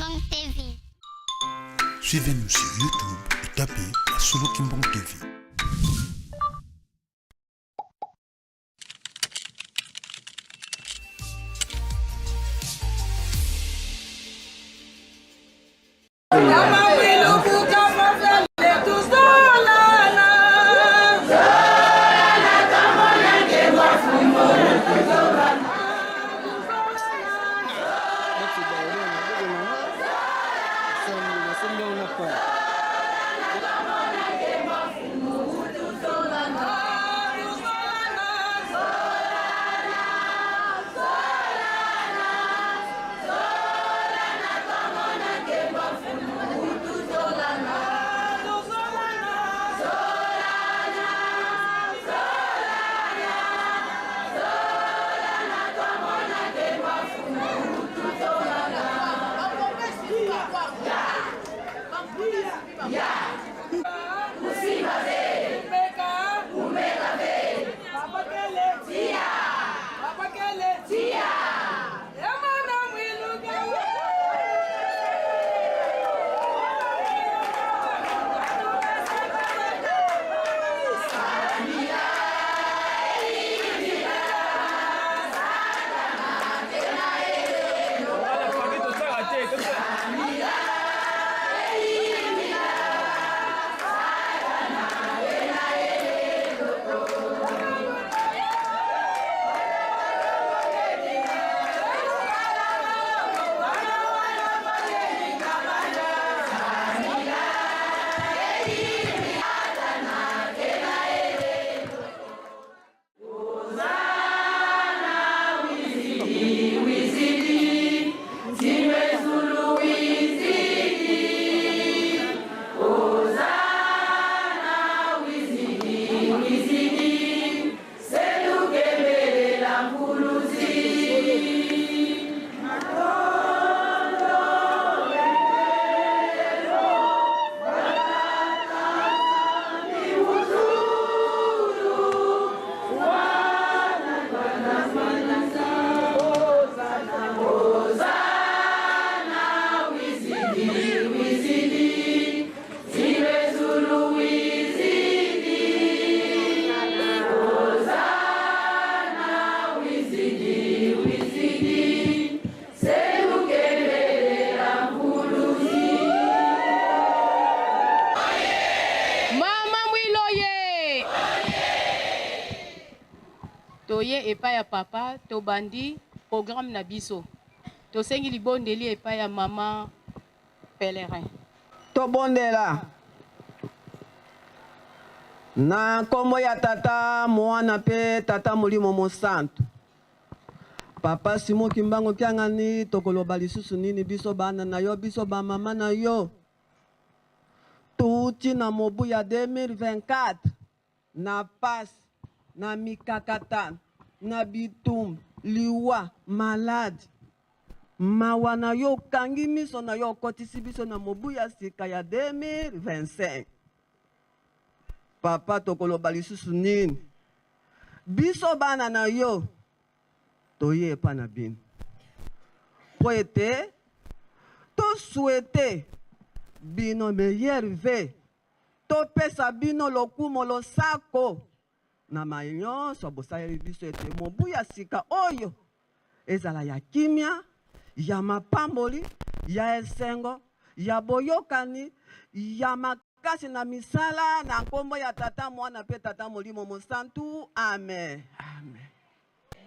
Kimbang TV. Suivez-nous sur YouTube et tapez Solo Kimbang TV. Mama Mwiloye toye epai ya papa tobandi programme na biso tosengi libondeli epai ya mama pèlerin. Tobondela. Na nkombo ya Tata, Mwana mpe Tata Molimo Mosantu. Papa Simon Kimbangu Kiangani, tokoloba lisusu nini biso bana na yo, biso ba mama na yo? Touti na mobu ya 2024 na pasi, na mikakatano, na bitumba, liwa, maladi. Mawa na yo okangi miso na yo okotisi biso na mobu ya sika ya 2025. Papa tokoloba lisusu nini? Biso bana na yo toye epa na bino mpo ete to souhaiter bino meilleur vœux, topesa bino lokumu losako na maye nyonso bosaleli biso ete mobu ya sika oyo ezala ya kimia, ya mapamboli, ya esengo, ya boyokani, ya makasi na misala, na nkombo ya Tata, Mwana mpe Tata Molimo Mosantu. Amen. Amen.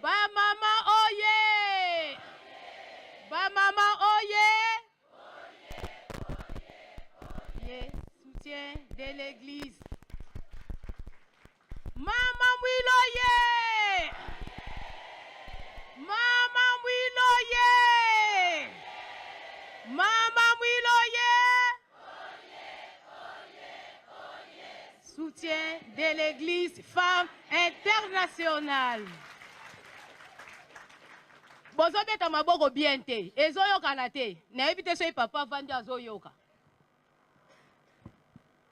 Ba mama oye! Ba mama oye! Ye soutien de l'église. Mama Mwiloye! Mama Mwiloye! Mama Mwiloye! Soutien de l'église femme internationale. Bozobeta maboko bien te, ezoyokana te. Nayebi te soki papa avandi azoyoka.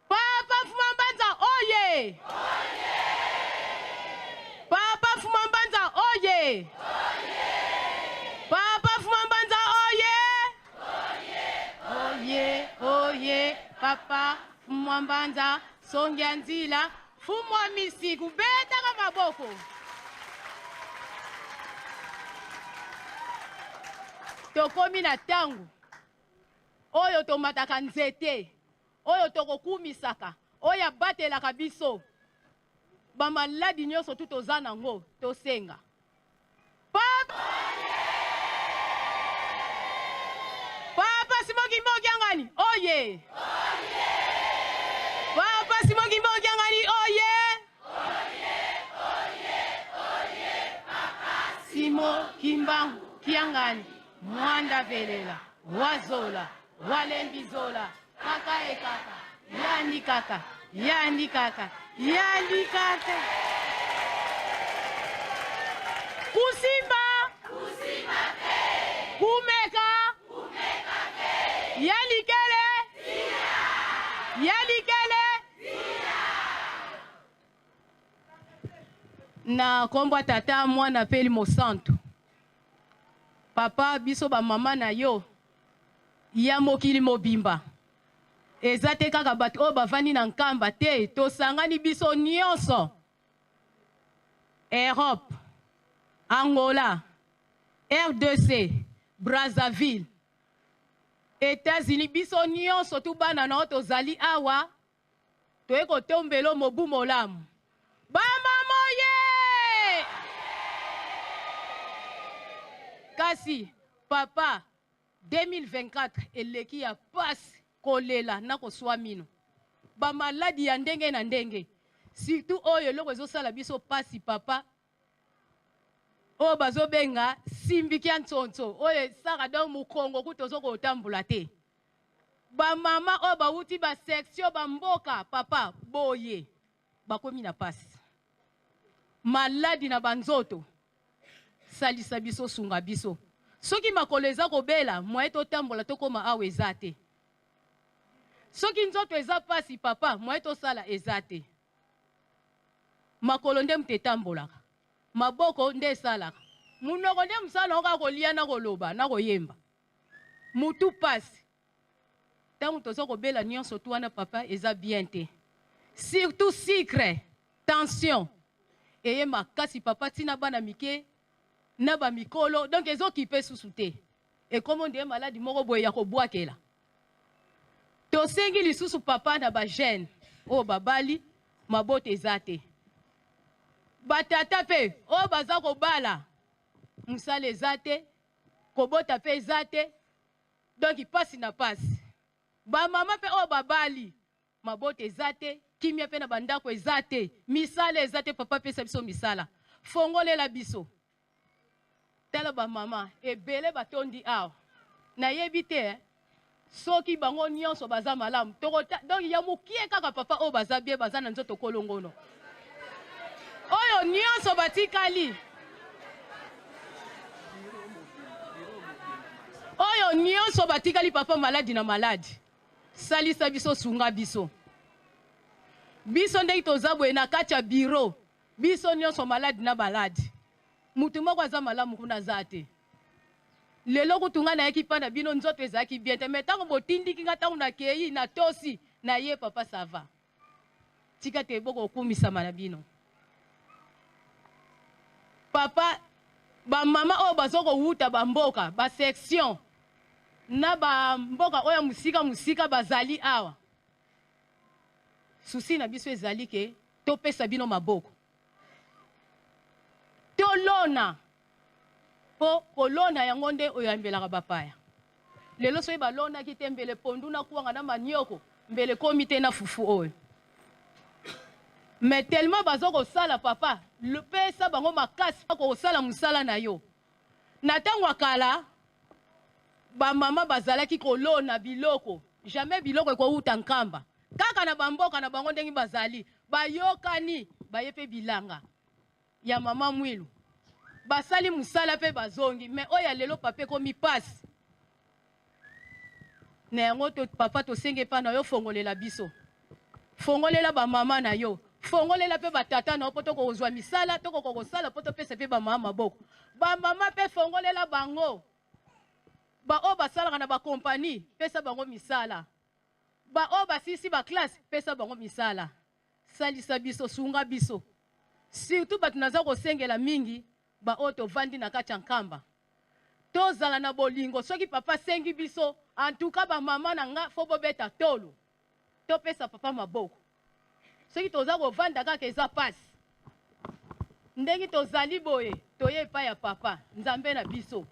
Papa Fuma Mbanza oye! Papa Fuma Mbanza oye! Papa Fuma Mbanza oye! Papa Fumwa Mbanza, Songi ya Nzila, Fumwa Misiku, betaka maboko. Tokomi na tango oyo tomataka nzete, oyo tokokumisaka, oyo abatelaka biso. Ba maladi nyonso tu toza nango, tosenga. Papa Papa Simon Kimbangu Kiangani oye! Papa Simon Kimbangu Kiangani oye! Simon Kimbangu Kiangani Mwanda velela wazola walembi zola kaka e kaka yandi kaka yandi kaka yandi kaka kusimba kusimba te kumeka kumeka te ya likele ya likele na kombo ya tata mwana mpe elimo santu Papa biso ba maman na yo ya mokili mobimba eza te kaka bato oyo bavandi na Nkamba te, tosangani biso nionso Europe, Angola, rdc, Brazzaville, Etats-Unis, biso nionso tu bana na yo tozali awa Toye kotombelo mobu molamu. Ba mama oye! Kasi papa 2024 eleki ya pasi kolela na koswa mino. Ba maladi ya ndenge na ndenge. Surtout oyo eloko ezosala biso pasi papa oyo bazobenga simbikia ntsonso oyo esaka donc mokongo kutu ozo kotambola te. Ba mama oyo bawuti ba section ba mboka papa boye bakomi na pasi maladi na ba nzoto salisa biso sunga biso soki makolo eza kobela moyen totambola tokoma awa eza te soki nzoto eza pasi papa moyen tosala eza te makolo nde moto etambolaka maboko nde esalaka munoko nde mosala na yo kaka kolia na koloba na koyemba Mutu pasi tango toza kobela nionso tout wana papa eza bien te surtout sucre tension eye makasi papa ti na bana mike na ba mikolo donc ezo kipe susu te ekomi ondire maladi moko boye ya kobwakela tosengi lisusu papa na ba jeune oyo babali mabota eza te ba tata pe oyo baza kobala musala eza te Kobota pe eza te donc pasi na pasi. Ba mama pe oyo babali mabota eza te, kimia pe na ba ndako eza te, misala eza te papa pesa biso misala, fongolela biso. Tala ba mama ebele batondi awa nayebi te eh, soki bango nionso baza malamu toko donc ya mukie kaka papa oyo baza bien baza na nzoto kolongono oyo nionso batikali oyo nionso batikali papa maladi na maladi salisa biso sunga biso biso ndenge toza boye na kati ya bureau biso nionso maladi na maladi Mutu moko aza malamu kuna aza te. Lelo kutu nga nayaki pa na bino nzoto ezalaki bien te mais tango botindiki nga tango nakeyi natosi naye papa ça va. Tika te boko kumisama na bino. Papa ba mama oyo bazo kowuta ba mboka ba section na ba mboka oyo ya musika musika bazali awa. Souci na biso ezali ke topesa bino maboko. Tolona po kolona yango nde oyambelaka bapaya. Lelo soki balonaki te mbele pondu na kwanga na manioko mbele ekomi te na fufu oyo. Mais tellement bazo kosala papa pesa bango makasi kosala musala na yo. Na tango ya kala ba mama bazalaki kolona biloko jamais biloko ekowuta Nkamba kaka na ba mboka na bango ndenge bazali bayokani baye pe bilanga ya mama Mwilu basali musala pe bazongi mais oyo ya lelo papa ekomi pasi na yango to papa tosengi epa na yo fongolela biso fongolela ba mama na yo fongolela pe ba tata na yo po tokozwa misala tokoka kosala po topesa pe ba mama maboko ba mama pe fongolela bango ba oyo basalaka na ba compagnie pesa bango misala. Baoyo basilisi ba classe, pesa bango misala. Salisa biso, sunga biso. Surtout bato naza kosengela mingi, baoyo tovandi na kati ya Nkamba. Tozala na bolingo, soki papa asengi biso, en tout cas ba mama na nga faut bobeta tolo. Topesa papa maboko. Soki toza kovanda kaka eza pasi. Ndenge tozali boye, toye epai ya papa, Nzambe na biso.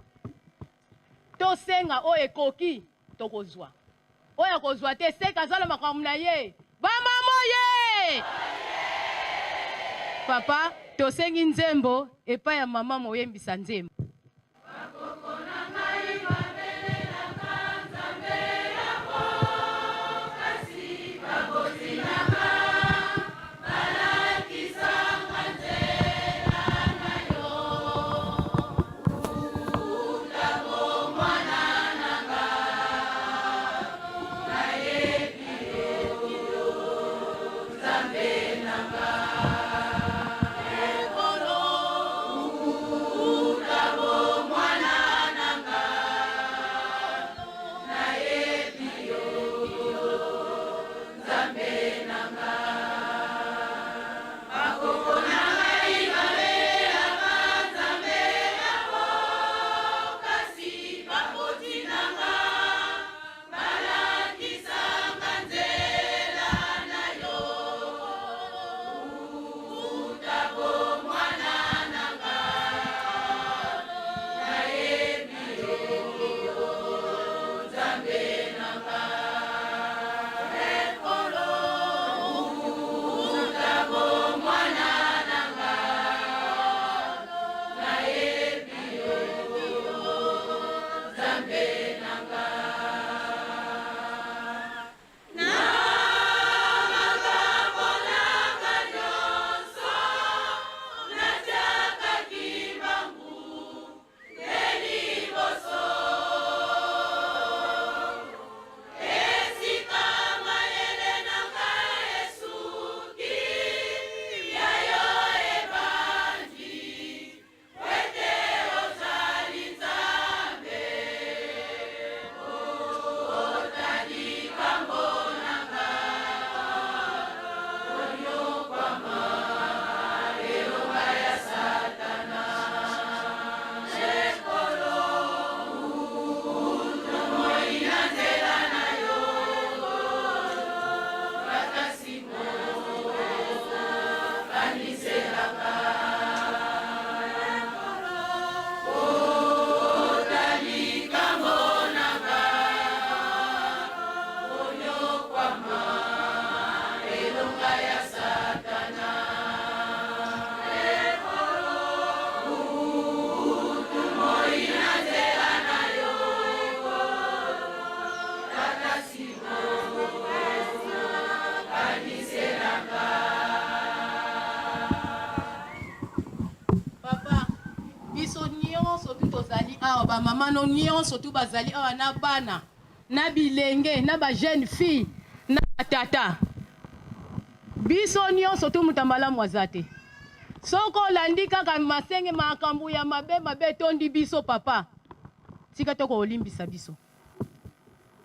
Tosenga oyo ekoki, tokozwa. Oyo akozwa te, seke aza na makambo na ye. Ba mama oye! Papa, tosengi nzembo epai ya mama moyembisa nzembo. Papa, biso nyonso tu tozali awa, ba mama no nyonso tu bazali awa na bana, na bilenge, na ba jeune fille, na ba tata. Biso nyonso tu moto ya malamu aza te. Soki olandi kaka masenge makambo ya mabe mabe etondi biso papa, tika toko olimbisa biso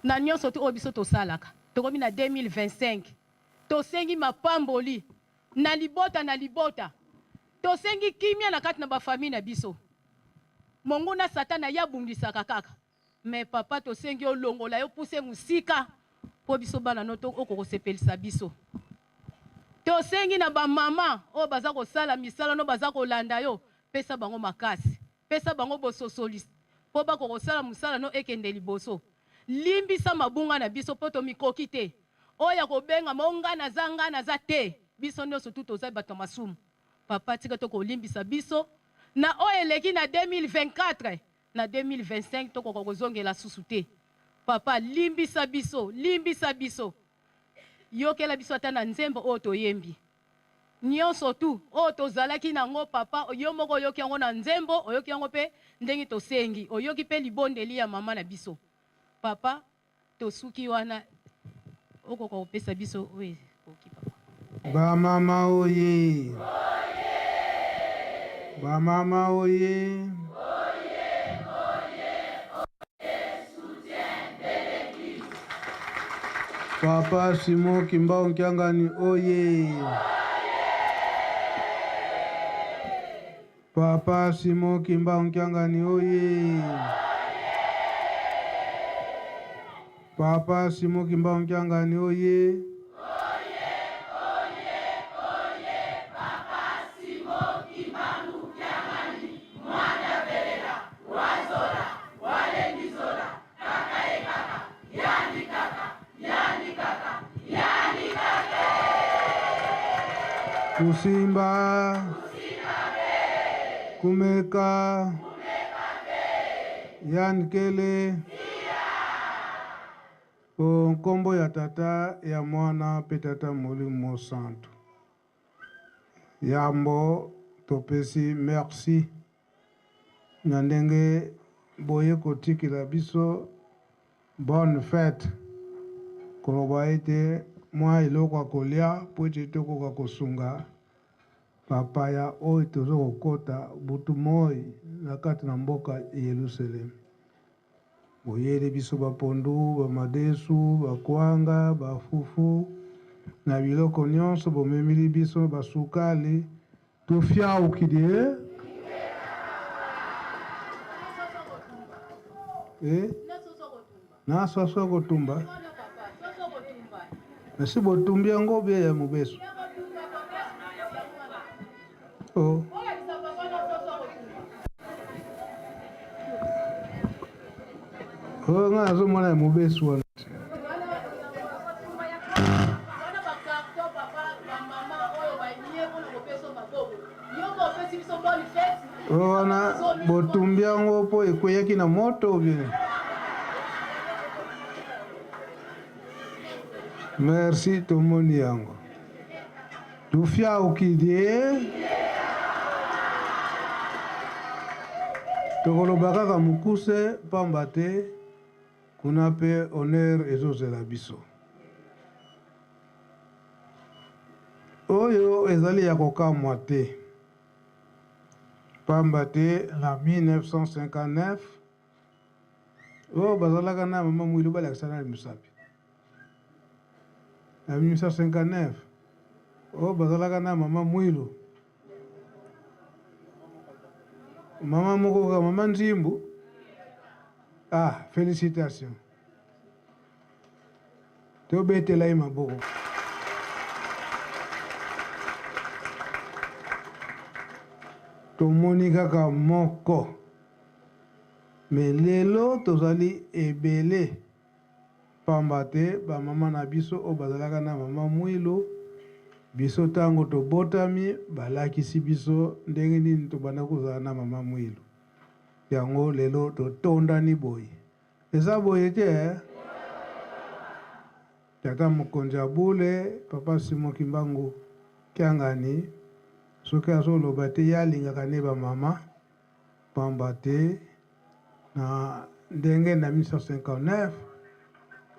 na nyonso tu oyo biso tosalaka. Tokomi na 2025, tosengi mapamboli na libota na libota. Tosengi kimia na kati na ba famille na biso. Monguna satana ye abundisaka kaka. Mais papa tosengi olongola yo puse musika po biso bana no to oko kosepelisa biso. Tosengi na ba mama oyo baza kosala misala no baza kolanda yo pesa bango makasi, pesa bango bososoli po bako kosala musala no ekende liboso. Limbisa mabunga na biso po tomikoki te. Oyo akobengama o nga naza nga naza te biso nionso tout toza bato ya masumu. Papa tika toko limbisa biso na oyo eleki na 2024 na 2025 tokoka kozongela susu te. Papa limbisa biso limbisa biso yokela biso ata na nzembo oyo toyembi. Nionso tout oyo tozalaki na ngo papa yo moko oyoki yango na nzembo oyoki yango pe ndenge tosengi oyoki pe libondeli ya maman na biso papa tosuki wana okoka kopesa biso oyo ekoki papa. Ba mama oye! Ba mama oye! Papa Simon Kimbangu Kiangani oye! Papa Simon Kimbangu Kiangani oye! Papa Simon Kimbangu Kiangani oye! Kusimba, kumeka, yankele, o nkombo ya Tata, ya Mwana mpe Tata Molimo Mosantu. Yambo topesi merci na ndenge boye kotikela biso bonne fete, koloba ete mwa eloko ya kolia mpo ete tokoka kosunga bapaya oyo tozo kokota butu moi na kati na mboka Yelusalemi. Boyeli biso ba pondu, ba madesu, ba kwanga, ba fufu na biloko nionso bomemili biso ba sukali tofiaukidi eh? Eh? Na soso ya kotumba esi botumbi yango bie ya mobesu oh. Oyo nga nazomona ya mobesu wana. Oyo wana botumbi yango mpo ekweyaki na moto bien. Merci tomoni yango. Tufia okidie. Tokoloba kaka mokuse pamba te kuna pe honneur ezozela biso. Oyo ezali ya kokamwa te pamba te na 1959 oyo bazalaka na mama Mwilu balakisa nani mosapi na 1959 oyo bazalaka na mama Mwilu mama moko kaka mama Nzimbu ah felicitations Tobetela ye maboko. Tomoni kaka moko mais lelo tozali ebele pamba te ba mama na biso oyo bazalaka na mama Mwilu biso tango tobotami balakisi biso ndenge nini tobanda kozala na mama Mwilu yango lelo totondani boye. Eza boye te eh? Tata mokonzi ya bule papa Simon Kimbangu Kiangani soki azoloba te ye alingaka nde ba mama pamba te na ndenge na 1959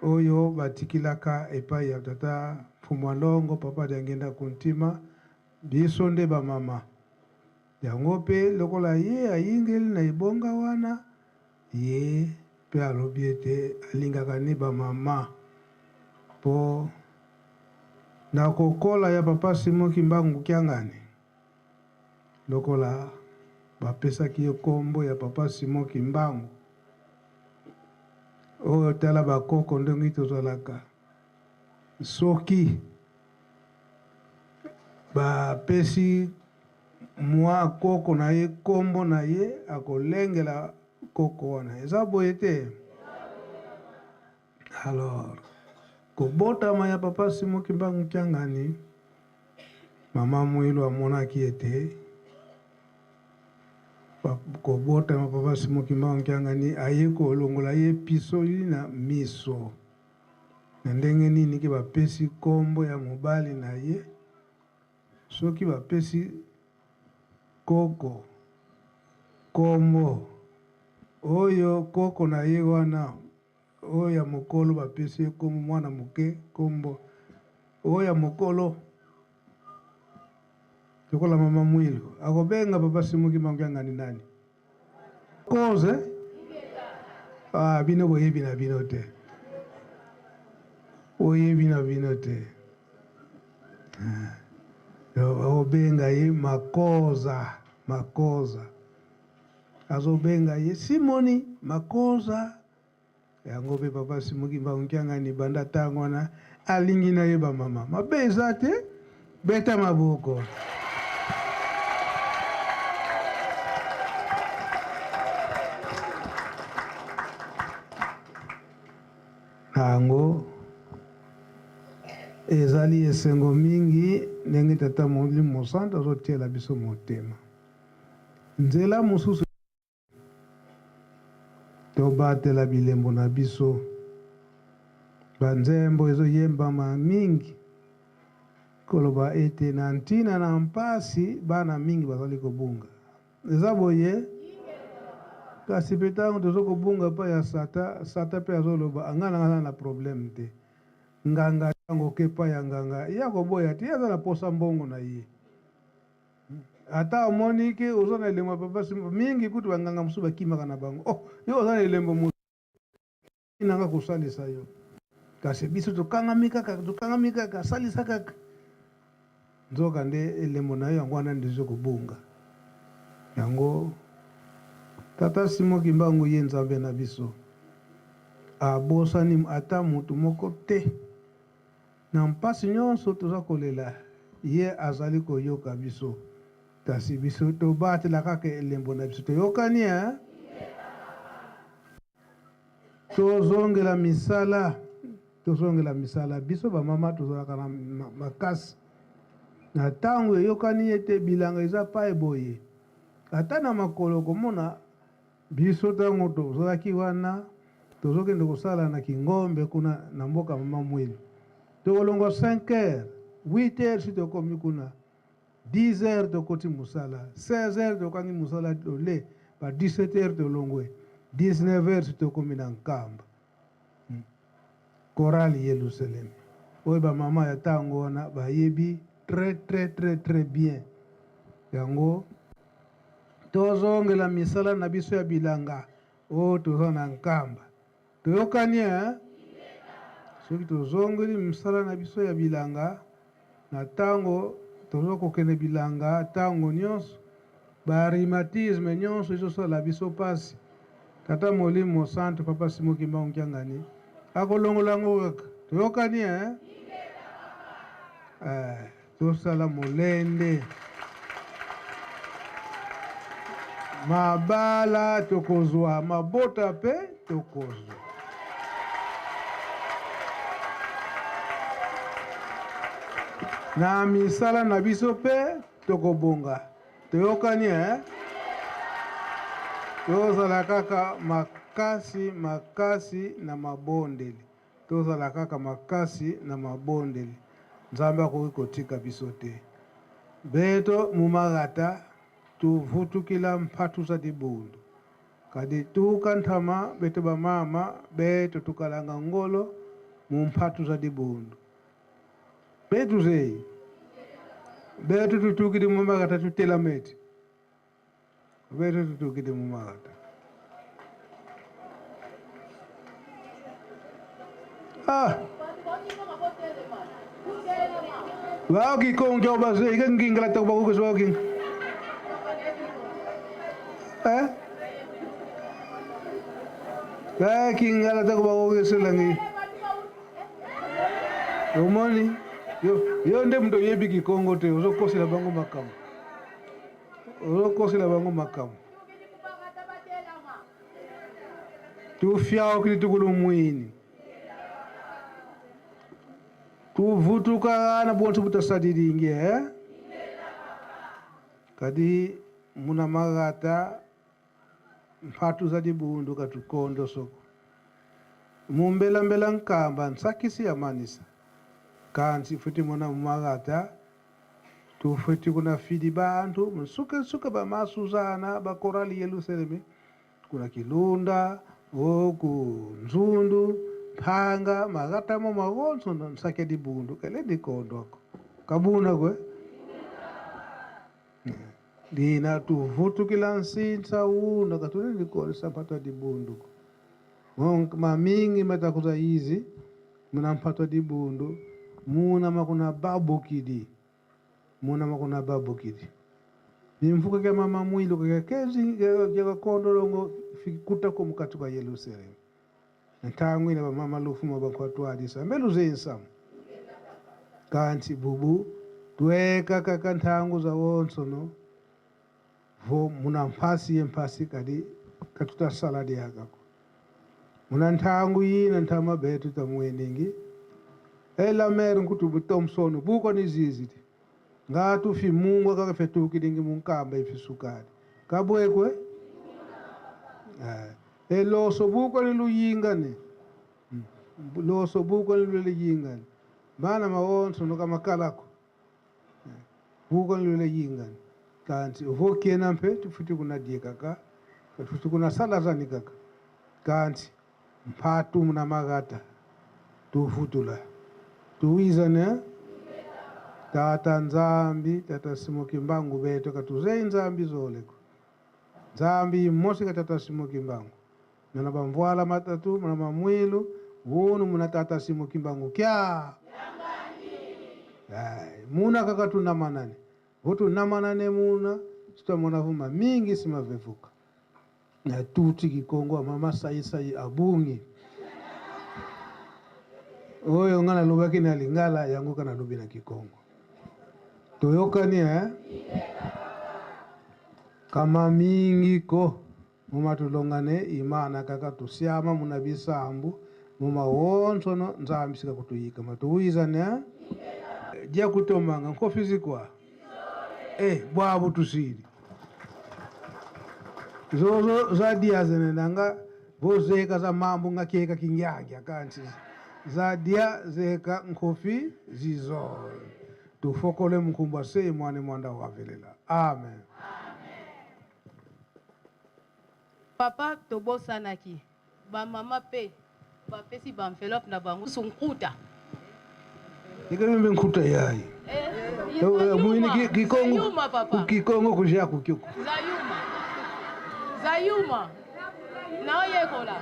oyo batikilaka epai ya tata Mfumu Alongo papa Diangienda Kuntima biso nde ba mama yango pe lokola ye ayingeli na ebonga wana Ye pe alobi ete alingaka ni ba mama po na kokola ya papa Simon Kimbangu Kiangani lokola bapesaki ye kombo ya papa Simon Kimbangu oyo tala ba koko ndenge tozalaka soki bapesi Mua koko na ye kombo na ye akolengela koko wana eza boye te? Alors kobotama ya papa Simon Kimbangu Kiangani, mama Muilu amonaki ete kobotama papa Simon Kimbangu Kiangani aye kolongola ye pisoli na miso na ndenge nini ke bapesi kombo ya mobali na ye Soki bapesi koko kombo oyo koko na ye wana oyo ya mokolo bapesi ye kombo mwana moke kombo oyo ya mokolo lokola mama Mwilu akobenga papa Simon Kimbangu Kiangani nani? Cause ah, bino boyebi na bino te. Oyebi na bino te. Obenga ye Makoza, Makoza. Azobenga ye Simoni Makoza. Yango mpe papa Simon Kimbangu Kiangani banda ntango wana alingi na ye bamama. Mabe eza te, beta maboko. Na yango, ezali esengo mingi ndenge Tata Molimo Mosantu azotiela biso motema. Nzela mosusu tobatela bilembo na biso. Banzembo ezoyembama mingi koloba ete na ntina na mpasi bana mingi bazali kobunga. Eza boye? Kasi pe tango tozo kobunga epai ya Satan, Satan pe azoloba nga na nga naza na problème te. Nganga tango oke epai ya nganga, ye akoboya te, ye aza na posa mbongo na ye. Ata omoni ke oza na elembo ya papa Simon, mingi kutu ba nganga mosusu bakimaka na bango. Oh, yo oza na elembo na nga kosalisa yo. Kasi biso tokangami kaka, tokangami kaka, salisa kaka. Nzoka nde elembo na yo yango wana nde ezo kobunga. Yango Tata Simon Kimbangu ye Nzambe na biso abosani ata mutu moko te. Na mpasi nyonso toza kolela, ye azali koyoka biso. Kasi biso tobatela kaka elembo na biso. Toyokani hein? Tozongela misala, tozongela misala. Biso ba mama tozalaka na makasi. Na tango eyokani ete bilanga eza payi boye, ata na makolo okomona biso tango tozalaki wana tozokende kosala na Kingombe kuna na mboka mama Mwilu. Tokolongwa 5 heures, 8 heures si tokomi kuna. 10 heures tokoti musala, 16 heures tokangi musala tole, ba 17 heures tolongwe, 19 heures tokomi na Nkamba. Chorale Yelusalemi oyo ba mama ya tango wana bayebi très très très très bien yango. Tozongela misala na biso ya bilanga oyo toza na Nkamba. Toyokani hein? Soki tozongeli misala na biso ya bilanga na tango tozo kokende bilanga tango nionso, ba rhumatisme nionso ezo sala biso pasi, Tata Molimo Mosantu Papa Simon Kimbangu Kiangani akolongola yango kaka. Toyokani hein? Eh, tosala molende. Mabala tokozwa, mabota pe tokozwa. Na misala na biso pe tokobonga. Toyokani eh? Tozala kaka makasi makasi na mabondeli. Tozala kaka makasi na mabondeli. Nzambe akoki kotika biso te. Beto mumagata tuvutukila mpatu za dibundu. Kadi tuka ntama beto bamama beto tukalanga ngolo mu mpatu za dibundu. Betu zeyi beto tutukidi mumagata tutelameti. Beto tutukidi mumagata. Ah. Baoki konjo baze ike ngingala ta bakuko baoki. Eh? Baoki ngala ta bakuko selangi. Omoni yo yo nde moto oyebi kikongo te ozokosela bango makambo. Ozokosela bango makambo. Tufyao kili tukulu mwini. Tuvutuka na bonso butasadidingi eh? Kadi muna magata mphatu za dibundu katukondo soko. Mumbelambela nkamba nsakisi ya manisa. Kansi futi muna magata Tufweti kuna fidi bantu nsuke nsuke ba ma Suzana ba Korali Yelusaleme kuna Kilunda o ku Nzundu Mphanga makatamo makonso nsake dibundu kele dikondo ako kabuna kwe dina tuvutukila nsinsa una katule dikolesa mpata dibundu ko mamingi matakuza izi. Muna mpatwa dibundu muna makuna babukidi muna makuna babukidi mimvuka kya mama mwilu kya kezi kya kondolongo fikutako mukati kwa Yerusalemu ntangwile bamama lufuma bakwatwalisa mbeluze insamu kanti bubu tweka kaka nthangu za wonsono vo muna mphasi ye mphasi kadi katuta saladi yakako muna nthangu yina nthama betu tamweningi ela mere nkutubu Thompson buko ni zizi ti ngatu fi mungu akakafetukilingi munkamba ifisukali kabwekwe eloso buko ni luyingane loso buko ni luleyingane mana mawonso nokamakalako buko ni luleyingane kanti uvokiena mpe tufuti kunadie kaka tufuti kuna salazani kaka kanti mphatu muna makata tufutula tuwizane tata nzambi tata Simo Kimbangu beto katuzei nzambi zoleko nzambi mosi ka tata Simo Kimbangu muna bamvwala matatu muna mamwilu wunu muna tata Simo Kimbangu kya muna kaka tunamanane votunamanane muna sitamona vuma mingi simavevuka na tuti kikongo mama saisai abungi oyo nga nalobaki na lingala yango ka nalobi na kikongo toyokani eh? Kama mingi ko mumatulongane imana kaka tusyama muna bisambu mumawonsono nzambi sika kutuyika matuwizane eh? Dia kutomanga nkofizikwa bwabu tusili zozo zadia zenendanga vozeka za mambo ngakeka kingyagya kanti zadia zeka nkofi zizo tufokole mkumbwa sei mwane mwanda wavelela amen. Papa tobosanaki bamama mpe bapesi baenveloppe na bango sunkuta ikamembe nkuta yayi mwini kikongo Zayuma papa kikongo kujia kukyuku Zayuma Zayuma naoyekola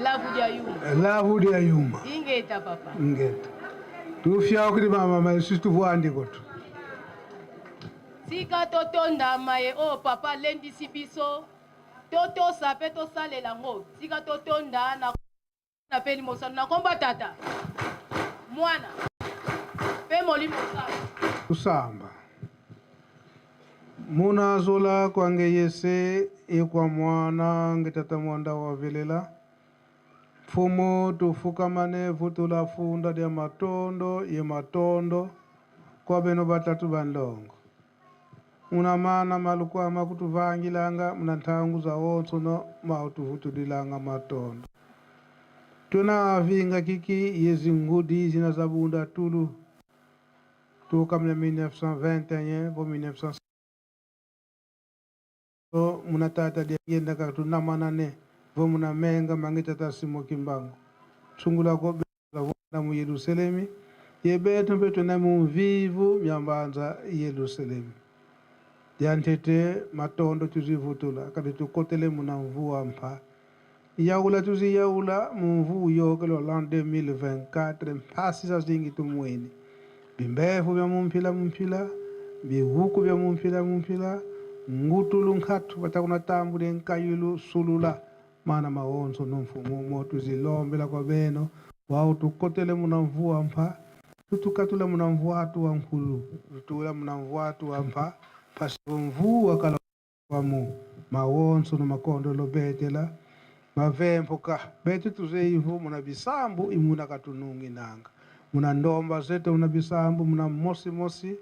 lavu dia yuma lavu dia yuma ingeta papa ngeta tufya kuti mama maisusu tuvuandiko tu tika totondama ye oyo papa alendisi biso totosa mpe tosalela yango tika totonda na mpe limosano na komba tata mwana mpe molimo santu kusamba munazola kwange yese ikwa mwana nge tata mwanda wavelela mfumo tufukamane vutula funda lya matondo ye matondo kwa beno batatu bandongo muna mana malukwama kutuvangilanga muna nthangu za wonsono mautuvutulilanga matondo tuna avinga kiki yezingudi zina za bunda tulu tukamna 1921 vo 1900 muna tata diagenda katunamanane vo muna menga mange tata Simo Kimbangu tsungula ko beza mu Yerusalemi yebeto mpe tuna mumvivu myambanza Yerusalemi diantete matondo tuzivutula kati tukotele muna mvua mpa yaula tuziyaula mumvu yokelo l'an 2024 mphasi zazingi tumweni bimbefu bya mumphila mumphila bihuku bya mumphila mumphila ngutulu nkhatu batakuna tambule nkayulu sulula mana mawonso nomfumo motuzilombela kwa beno wau tukotele muna mvua mpha tutukatula muna mvuatu wa nkhulu tutula muna mvuatu wa mpha phasivo mvua kala wamu mawonso no makondo lobetela mavempo ka betu tuzeivu muna bisambu imuna katunungi nanga muna ndomba zete muna bisambu muna mosi mosi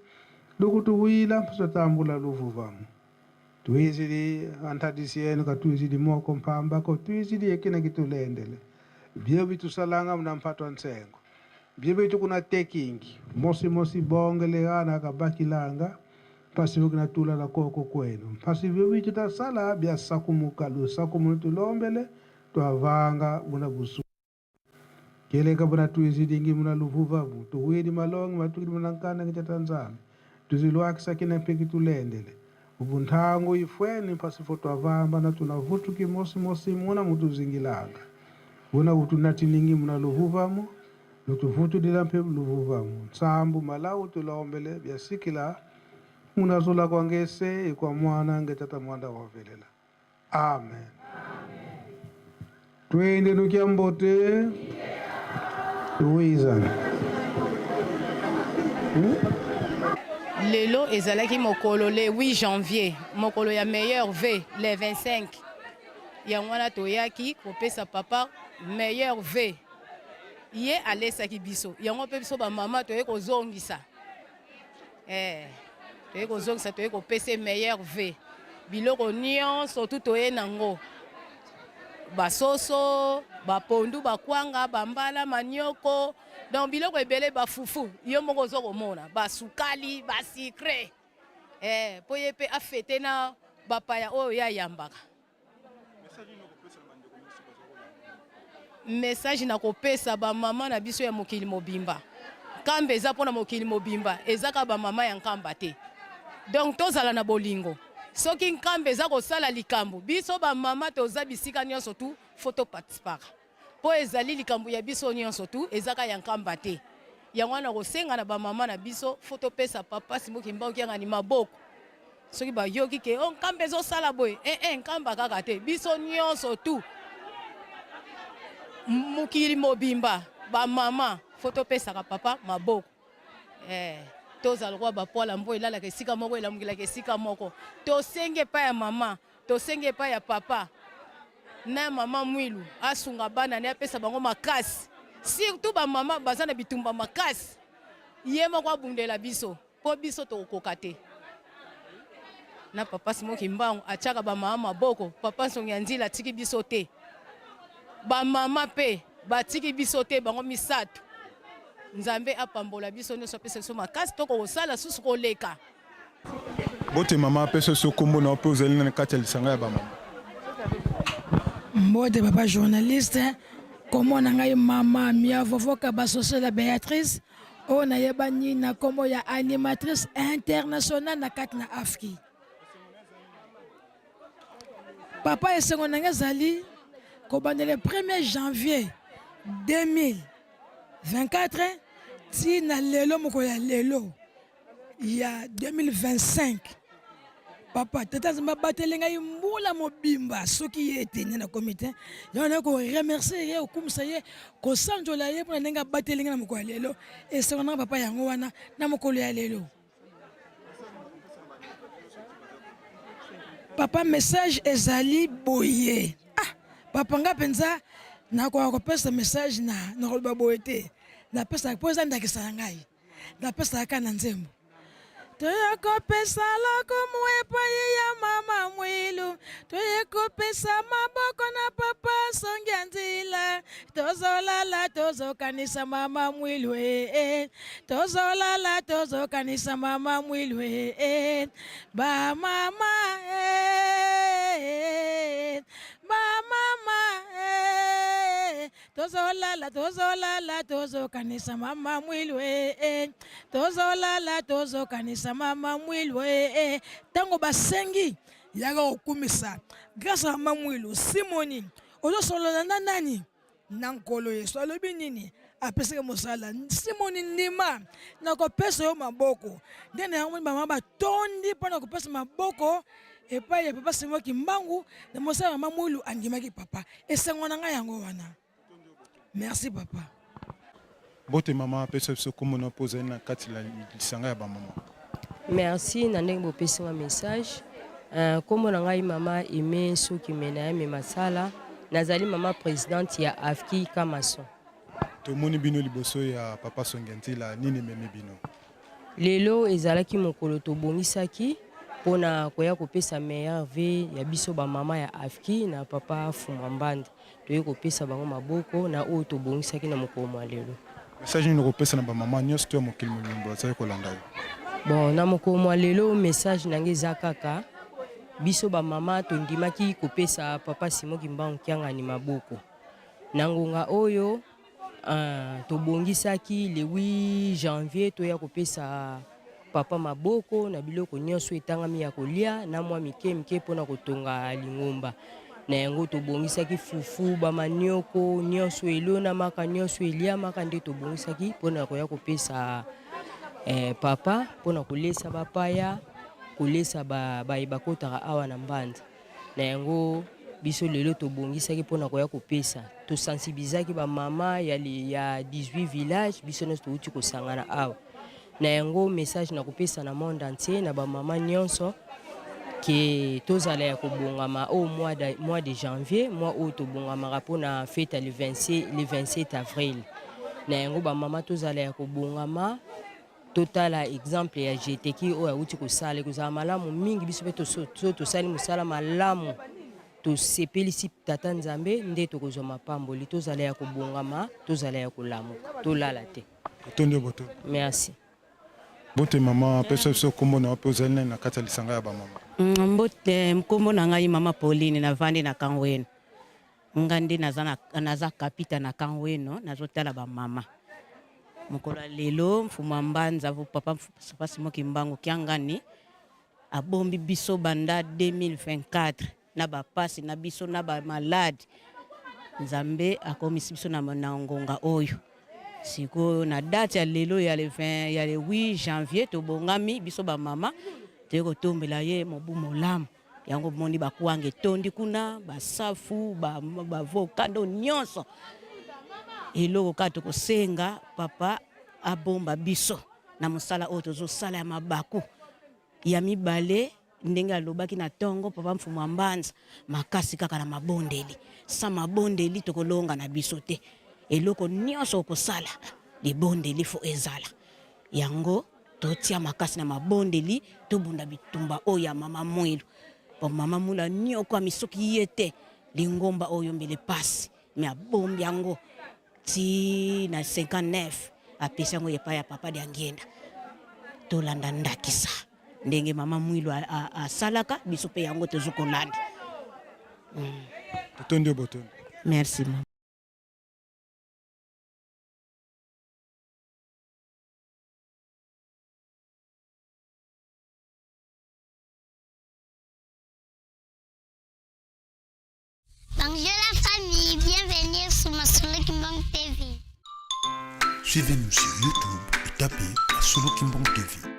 lukutuwila mpasatambula luvuvamu tuizili antadisienu katuizili moko mpamba ko tuizili ekina kitulendele bie bitusalanga muna mpatwa nsengo bie bitu kuna tekingi mosi mosi bongele ana kabakilanga mpasi kuna tula la koko kwenu mpasi bie bitu tasala bia sakumuka lusakumu tulombele twavanga muna busu keleka buna tuizidingi muna luvuvavu tuwili malongi matukili muna nkana kita tanzania tuzilwakisa kina mpiki tulendele ubunthangu ifweni mpasifo twavamba na tunavutuki mosi mosi muna mutuzingilanga Vuna utunatiningi muna luvuvamo lutuvutudila mpe luvuvamo nsambu malau tulombele byasikila munazula kwa ngese ikwa mwana nge tata mwanda wavelela. Amen. Twende nukia mbote tuwizana. Lelo ezalaki mokolo le 8 janvier, mokolo ya meilleur v le 25. Yango wana toyaki kopesa papa meilleur v. Ye alesaki biso, yango mpe biso bamama toye kozongisa. Eh, toye kozongisa, toye kopesa meilleur v. Biloko nyonso tu toye nango, basoso, bapondu, bakwanga, bambala, manioko, donc biloko ebele, bafufu, yo moko ozo komona, basukali, basikre, eh, mpo ye mpe afete na bapaya oyo ye ayambaka. Message na kopesa bamama na biso ya mokili mobimba, Nkamba eza mpona mokili mobimba, eza kaka bamama ya Nkamba te. Donc tozala na bolingo. Soki Nkamba eza kosala likambo, biso bamama toza bisika nyonso tu fo toparticipaka, mpo ezali likambo ya biso nyonso tu, eza kaka ya Nkamba te. Yango wana kosenga na bamama na biso, fo topesa papa Simon Kimbangu Kiangani maboko. Soki bayoki ke oh, Nkamba ezosala boye, eh, eh, Nkamba kaka te, biso nyonso tu mokili mobimba bamama fo topesaka papa maboko. Eh, tozala lokola bapwala mbo elalaka esika moko, elamukelaka esika moko. Tosenge epai ya mama, tosenge epai ya papa na mama Mwilu asunga bana ne, apesa bango makasi, surtout bamama baza na bitumba makasi. Ye moko abundela biso mpo biso tokokoka te. Na papa Simon Kimbangu atiaka bamama maboko, papa Nsongi ya Nzila atiki biso te, bamama mpe batiki biso te, bango misato. Nzambe apambola biso nyonso, apesa biso makasi tokokosala susu koleka. Mbote mama, apesa biso nkombo na yo mpe ozali na kati ya lisanga ya bamama. Mbote papa journaliste, kombo na ngai mama Miavovoka Basosela Beatrice, oyo nayebani na kombo ya animatrice internationale na kati na Afrique. Papa, esengo na ngai ezali kobanda le 1er janvier 2024 ti na lelo mokolo ya lelo ya 2025. Papa, tata Nzambe abateli ngai mbula mobimba, soki ye te nde nakomi te. Yango naye koremercier ye, kokumisa ye, kosanjola ye mpona ndenge abateli ngai na mokolo ya lelo. Esengo na papa yango wana na mokolo ya lelo. Papa, message ezali boye. Ah, papa, nga mpenza nakoka kopesa message na nakoloba boye te, napesaka mpo eza ndakisa na ngai, napesaka kaka na nzembo. Toye kopesa lokumu epai ya mama Mwilu, toye kopesa maboko na papa Songi ya Nzila. Tozolala tozokanisa mama Mwilu, eh, eh. Tozolala tozokanisa mama Mwilu, eh, eh. Ba mama, eh, eh. Ba mama, eh. Tozolala tozolala tozokanisa mama Mwilu, eh, eh. Tozolala tozokanisa mama Mwilu, eh, eh. Ntango basengi yaka kokumisa grâce ya mama Mwilu, Simoni ozosolola na nani? Na Nkolo Yesu. Alobi nini? Apesaki mosala. Simoni, ndima nakopesa yo maboko. Nde na yango bamama batondi mpo na kopesa maboko epai ya papa Simon Kimbangu na mosala. Mama Mwilu andimaki papa. Esengo na ngai yango wana. Merci papa. Mbote mama, apesa biso nkombo na mpe ozali na kati ya lisanga ya bamama. Merci na ndenge bopesi nga message. Nkombo na ngai mama Aime Soki Menaeme Masala, nazali mama présidente ya AFKI Kamason. Tomoni bino liboso ya papa Songi ya Nzila, nini ememi bino? Lelo ezalaki mokolo tobongisaki mpona koya kopesa meilleur v ya biso bamama ya AFKI na papa Fuma Mbanda. Toye kopesa bango maboko na oyo tobongisaki na mokolo mwa lelo. Message nini okopesa na bamama nyonso to ya mokili mobimba bazali kolanda yo? Bon, na mokolo mwa lelo message na ngai eza kaka biso bamama tondimaki kopesa papa Simon Kimbangu Kiangani maboko na ngonga oyo. Tobongisaki le 8 janvier toya kopesa papa maboko na biloko nyonso etangami ya kolia na mwa mike mike mpona kotonga lingomba. Na yango tobongisaki fufu, ba manioko, nyonso elonamaka, nyonso eliamaka nde tobongisaki mpo na koya kopesa eh, papa mpo na kolesa bapaya, kolesa baye bakotaka awa na Mbanza. Na yango biso lelo tobongisaki mpo na koya kopesa, tosensibilizaki ba mama ya, ya 18 village, biso nyonso touti kosangana awa. Na yango message na kopesa na monde entier na ba mama nyonso ke tozala ya kobongama au mois de, mois de janvier, mois oyo tobongamaka mpo na fete ya le 27, le 27 avril. Na yango ba mama tozala ya kobongama, totala exemple ya Jeteki oyo awuti kosala, ekozala malamu mingi biso mpe so tosali mosala malamu tosepelisi tata Nzambe nde tokozwa mapamboli. Tozala ya kobongama, tozala ya kolamuka, tolala te. Totondi yo botondi. Merci. Mbote mama, pesa biso kombo na yo mpe ozali nani na kati ya lisanga ya bamama? Mbote, nkombo na ngai mama Pauline, navandi na Kangweno. Nga nde naza, na, naza kapita na Kangweno, nazotala bamama. Mokolo ya lelo mfumu ya Mbanza, papa, papa Simon Kimbangu Kiangani abombi biso banda 2024 na ba pasi na biso na ba malade Nzambe akomisi biso na, na ngonga oyo sikoyo na date ya lelo ya le 20, ya le 8 janvier tobongami biso ba mama toye kotombela ye mobu molamu yango bomoni bakwanga etondi kuna basafu bavokado ba nyonso eloko kaka tokosenga papa abomba biso na mosala oyo tozosala ya mabaku ya mibale Ndenge alobaki na tongo papa mfumu wa mbanza makasi kaka na mabondeli sans mabondeli tokolonga na biso te eloko nyonso okosala libondeli fo ezala yango totia makasi na mabondeli tobunda bitumba oyo ya mama mwilu po mama mwilu aniokwami soki ye te lingomba oyo mbele pasi me abombi yango ti na 59 apesi yango epai ya papa Diangienda tolanda ndakisa ndenge mama Mwilu asalaka biso mpe yango tozo kolanda. Totondi yo botondi. Merci mama. Bonjour la famille, bienvenue sur Masolo Kimbang TV. Suivez-nous sur YouTube et tapez Masolo Kimbang TV.